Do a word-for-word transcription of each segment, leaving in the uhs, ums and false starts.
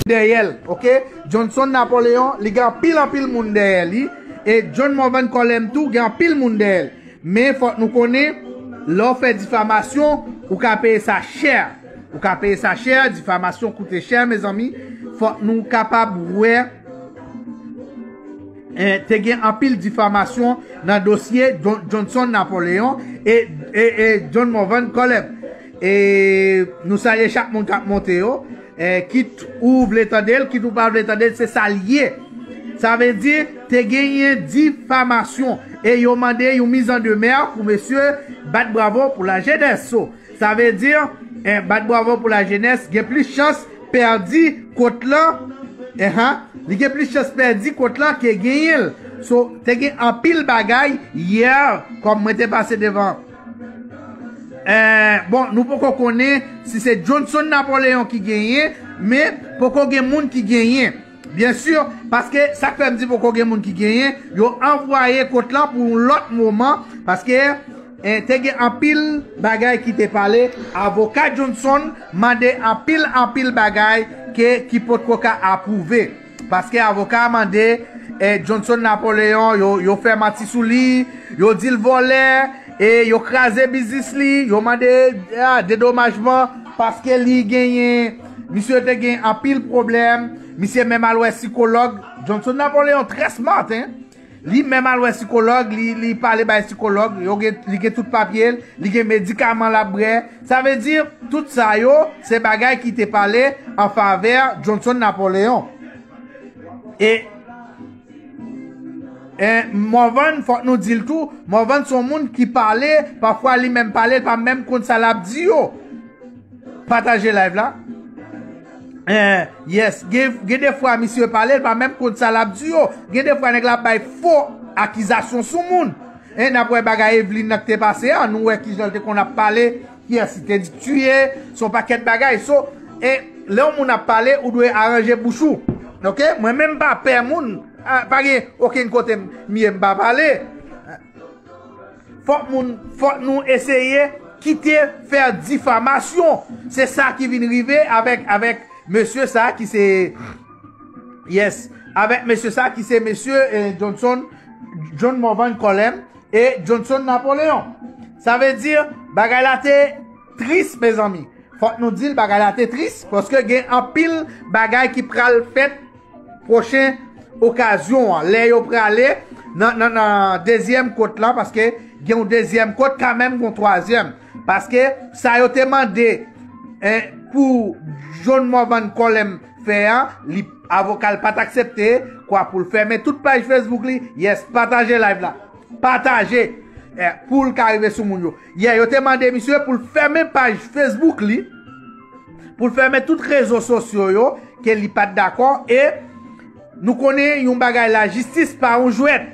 dèyè l, oke? Johnson Napoleon, li gen anpil, anpil moun dèyè li. E John Morvan Colem tou, gen anpil moun dèyè l. Men fòk nou konnen, lè w fè difamasyon, ou ka peye sa chè. Ou ka peye sa chè, difamasyon koute chè, mezanmi. Fòk nou kapab wè, eh, te gen anpil difamasyon nan dosye John- Johnson Napoleon e, e, e John Morvan Colem. E nou salye chak moun k ap monte yo. Eh, kit ou vle tande l, kit ou pa vle tande l, se sa l ye. Sa vle di, te genyen difamasyon. E yo mande yon mizandemè pou mesye bat bravo pou lajenès. So, sa vle di, eh, bat bravo pou lajenès, gen plis chans pèdi kont lan. Enhan, li gen plis chans pèdi kont lan ke genyen l. So, te gen anpil bagay yè, kòm mwen te pase devan. Eh, bon, nou poko konnen si se Johnson Napoleon ki genyen, men poko gen moun ki genyen. Byen si, paske sa k fè m di poko gen moun ki genyen, yo anvwaye kont lan pou yon lòt moman, paske, eh, te gen anpil bagay ki te pale, avoka Johnson mande anpil, anpil bagay ke, ki potko ka apwouve. Paske avoka a mande, eh, Johnson Napoleon, yo, yo fè manti sou li, yo di l vòlè, e yo kraze biznis li, yo mande, ah, dedomajman, paske li genyen, misye te gen anpil pwoblèm, misye menm al wè sikològ. Johnson Napoleon trè smart, hein. Li menm al wè sikològ, li, li pale bay sikològ, yo gen, li gen tout papye l, li gen medikaman l ap bwè. Sa vle di, tout sa yo, se bagay ki te pale an favè Johnson Napoleon. E, e Morvan, fòk nou di l tou, Morvan se yon moun ki pale, pafwa li menm pale, li pa menm konn sa l ap di yo. Pataje live la. Eh, yes, gen, gen de fwa misye pale, li pa menm konn sa l ap di yo. Gen de fwa nèg la bay fo akizasyon sou moun. E n ap wè bagay Evelyn nan ki te pase a, nou wè kijan l te konn ap pale, kiyès li te di tiye, se yon pakèt bagay. So, e lè yon moun ap pale, ou dwe aranje bouch ou. Oke? Mwen menm m pa pè moun, ah, pa gen okenn kote m, m ye m pa pale. Fòk moun, fòk nou eseye kite fè difamasyon. Se sa ki vin rive avèk, avèk mesye sa ki se, yes, avèk mesye sa ki se mesye, eh, Johnson, John Morvan Colem e Johnson Napoleon. Sa vle di, bagay la te tris, mezanmi. Fòk nou di l, bagay la te tris, paske gen anpil bagay ki pral fèt pwochen okazyon an. Lè yo prale nan, nan, nan dezyèm kont lan, paske gen yon dezyèm kont, kanmenm gen yon twazyèm. Paske sa yo te mande, eh, pou John Morvan Colem fè a, li, avoka l pa t aksepte, kwa pou l fèmen tout paj Facebook li. Yes, pataje live la. Pataje, eh, pou l ka rive sou moun yo. Yè, yo te mande misye pou l fèmen paj Facebook li, pou l fèmen tout rezo sosyo yo, ke li pa t dakò, e nou konnen yon bagay lajistis pa yon jwèt.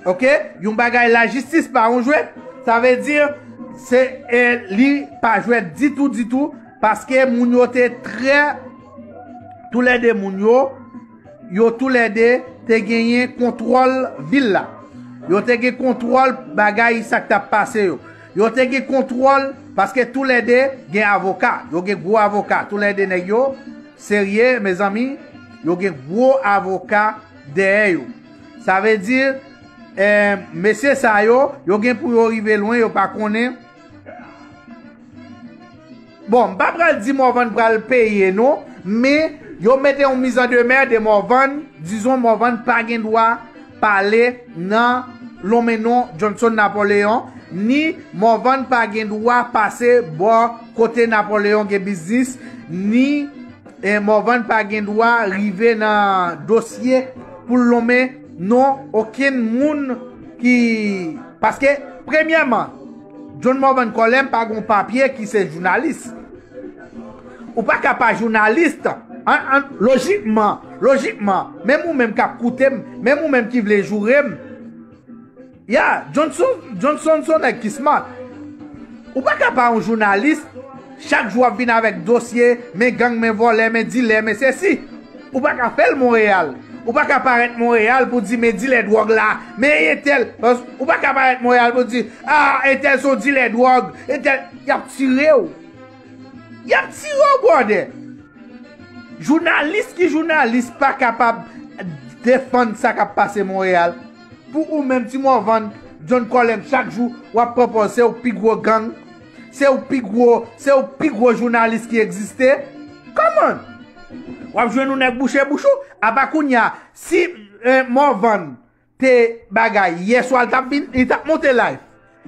Oke? Yon bagay lajistis pa yon jwèt. Sa vle di, se, e, li pa jwèt ditou, ditou, paske moun yo te trè, toulède moun yo, yo toulède te genyen kontwòl vil la. Yo te gen kontwòl bagay sa k t ap pase yo. Yo te gen kontwòl, paske toulède gen avoka. Yo gen gwo avoka. Toulède nèg yo serye, mezanmi. Yo gen gwo avoka dèyè yo. Sa vle di, eh, mesye sa yo, yo gen pou yo rive lwen, yo pa konnen. Bon, m pa pral di Morvan pral peye non, men yo mete yon mizandemè de Morvan, dizon Morvan pa gen dwa pale nan lonmen non Johnson Napoleon, ni Morvan pa gen dwa pase bò kote Napoleon gen biznis, ni, eh, Morvan pa gen dwa rive nan dosye pou l lonmen non okenn moun ki, paske, premyèman, John Morvan Colem pa gon papye ki se jounalis. Ou pa ka pa jounalis. An, an, lojikman, lojikman, menm ou menm k ap koute m, menm ou menm ki vle joure m, ya, Johnson, Johnson se yon nèg ki smart. Ou pa ka pa yon jounalis, chak jou w ap vin avèk dosye, men gang, men vòlè, men dilè, men sesi. Ou pa ka fè l Monreyal. Ou pa ka parèt Monreyal pou di men dilè dwòg la, men entèl. Pas-, ou pa ka parèt Monreyal pou di, ah, entèl se yon dilè dwòg, entèl, y ap tire w. Y ap tire w, brother. Jounalis ki jounalis pa kapab defann sa k ap pase Monreyal. Pou ou menm, Ti Mòvann, John Colem, chak jou w ap pran pòz se ou pi gwo gang, se ou pi gwo, se ou pi gwo jounalis ki egziste. Kòman? W ap jwenn yon nèg bouche bouch ou. Apa kounye a, si eh, Mòvann te bagay, yè swa l t ap vin, li t ap monte live.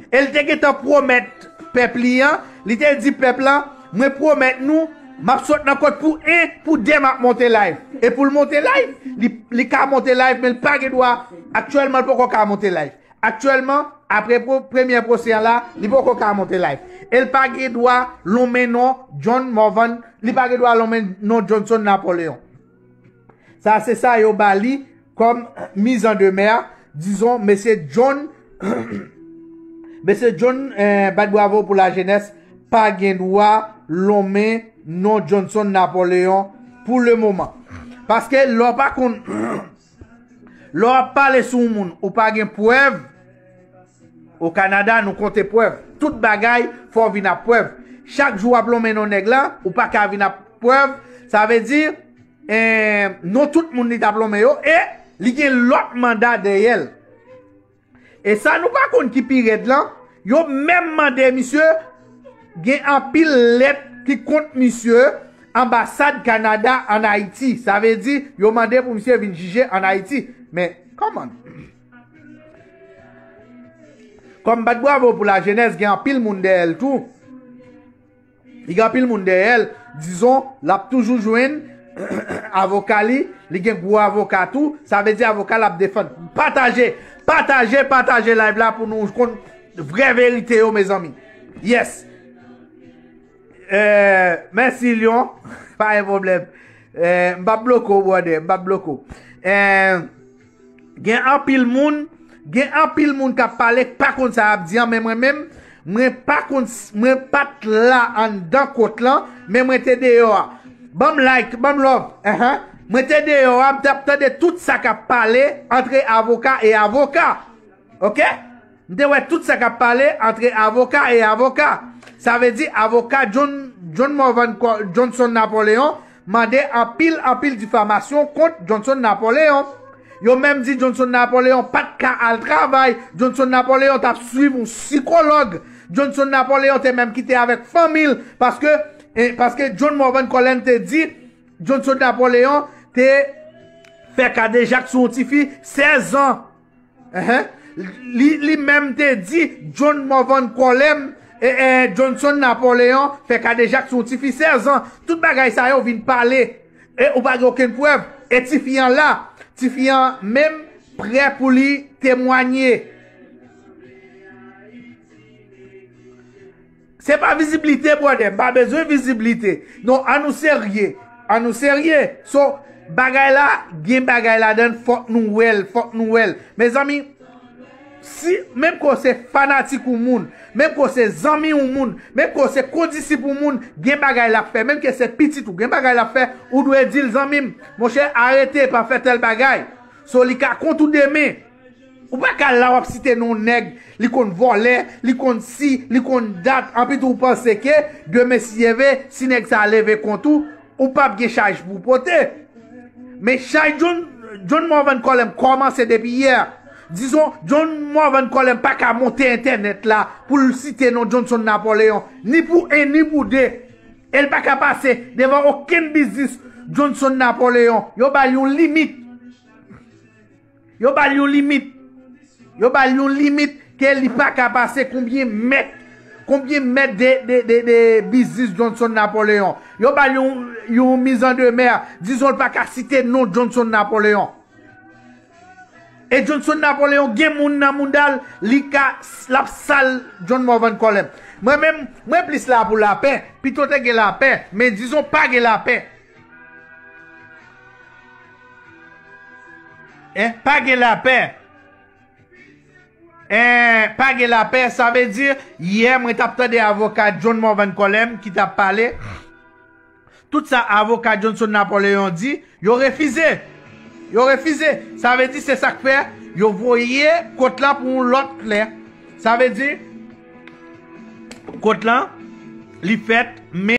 E l te gentan pwomèt pèp li an, li te di pèp lan, mwen pwomèt nou, m ap sot nan kont pou en, pou de m ap monte live. E pou l monte live, li, li ka monte live, men l pa gen dwa, aktyèlman, l poko ka monte live. Aktyèlman, apre pro- premyè pwosè an la, li poko ka monte live. E l pa gen dwa lonmen non John Morvan, li pa gen dwa lonmen non Johnson Napoléon. Sa se sa yo ba li kòm mise en demeure, dizon, mesye John, mesye John eh, bat bravo pou lajenès, pa gen dwa lonmen non Johnson Napoléon pou le moman. Paske lè w pa konn, lè w ap pale sou yon moun, ou pa gen prèv, o Kanada, nou konte prèv. Tout bagay, fò w vin ap prèv. Chak jou w ap lonmen non nèg la, ou pa ka vin ap prèv. Sa vle di, eh, non tout moun li t ap lonmen yo, e li gen lòt manda dèyè l. E sa nou pa konn ki pi rèd lan, yo menm mande misye, gen anpil lèt ki kont misye, anbasad Kanada ann Ayiti. Sa vle di, yo mande pou misye vin jije ann Ayiti. Men, kòman? Kòm bat bravo pou lajenès, gen anpil moun dèyè l tou. Li gen anpil moun dèyè l. Dizon, l ap toujou jwenn avoka li. Li gen gwo avoka tou. Sa vle di avoka l ap defann. Pataje, pataje, pataje live la pou nou konn vrè verite yo, mezanmi. Yes. Eh, mèsi, Lyon. Pa gen pwoblèm. Eh, m p ap bloke w, brother. M p ap bloke w. Eh, Gen anpil moun, gen anpil moun k ap pale k pa konn sa y ap di an, men mwen menm, mwen pa konn, mwen pa t la anndan kot lan, men mwen te deyò a. Ban m like, ban m love, enhen. Mwen te deyò a, m t ap tande tout sa k ap pale antre avoka e avoka. Oke? M te wè tout sa k ap pale antre avoka e avoka. Sa vle di avoka John, John Morvan Johnson Napoléon mande anpil, anpil difamasyon kont Johnson Napoléon. Yo menm di Johnson Napoléon pa t ka al travay. Johnson Napoléon t ap swiv yon sikològ. Johnson Napoléon te menm kite avèk fanmi l. Paske, eh, paske John Morvan Colem te di Johnson Napoléon te fè kadejak sou yon tifi sèz an. Enhen. Li, li menm te di John Morvan Colem e, e Johnson Napoléon fè kadejak sou yon tifi sèz an. Tout bagay sa yo vin pale. E ou pa gen okenn prèv. E tifi an la. Tifi an menm prè pou li temwanye. Se pa viziblite, brother. M pa bezwen viziblite. Non, an nou serye. An nou serye. So, bagay la, gen bagay ladan l, fòk nou wè l, fòk nou wè l. Mezanmi, si, menm ke w se fanatik yon moun, menm ke w se zanmi yon moun, menm ke w se kondisip yon moun, gen bagay l ap fè. Menm ke se pitit ou, gen bagay l ap fè, ou dwe di l, zanmi m, monchè, arete, pa fè tèl bagay. So, li ka kont ou demen. Ou pa ka la w ap site non nèg, li konn vòlè, li konn si, li konn dat, anpi tou ou panse ke demen si Dye vle, si nèg sa leve kont ou, ou p ap gen chaj pou w pote. Men chaj John, John Morvan Colem kòmanse depi yè. Dizon, John Morvan Colem pa ka monte entènèt la pou l site non Johnson Napoléon, ni pou en, ni pou de. E l pa ka pase devan okenn biznis Johnson Napoléon. Yo ba l yon limit. Yo ba l yon limit. Yo ba l yon limit ke li pa ka pase konbyen mèt, konbyen mèt de, de, de, de biznis Johnson Napoléon. Yo ba l yon, yon mise en demeure. Dizon l pa ka site non Johnson Napoléon. E Johnson Napoléon gen moun nan mouda l, li ka, l ap sal John Morvan Colem. Mwen menm, mwen plis la pou lapè. Pito te gen lapè, men dizon pa gen lapè. En, pa gen lapè. En, pa gen lapè, sa vle di, yè mwen t ap tande avoka John Morvan Colem ki t ap pale. Tout sa avoka Johnson Napoléon di, yo refize. Yo refize. Sa vle di, se sa k fè, yo voye kot lan pou yon lòt lè. Sa vle di, kot lan, li fèt, men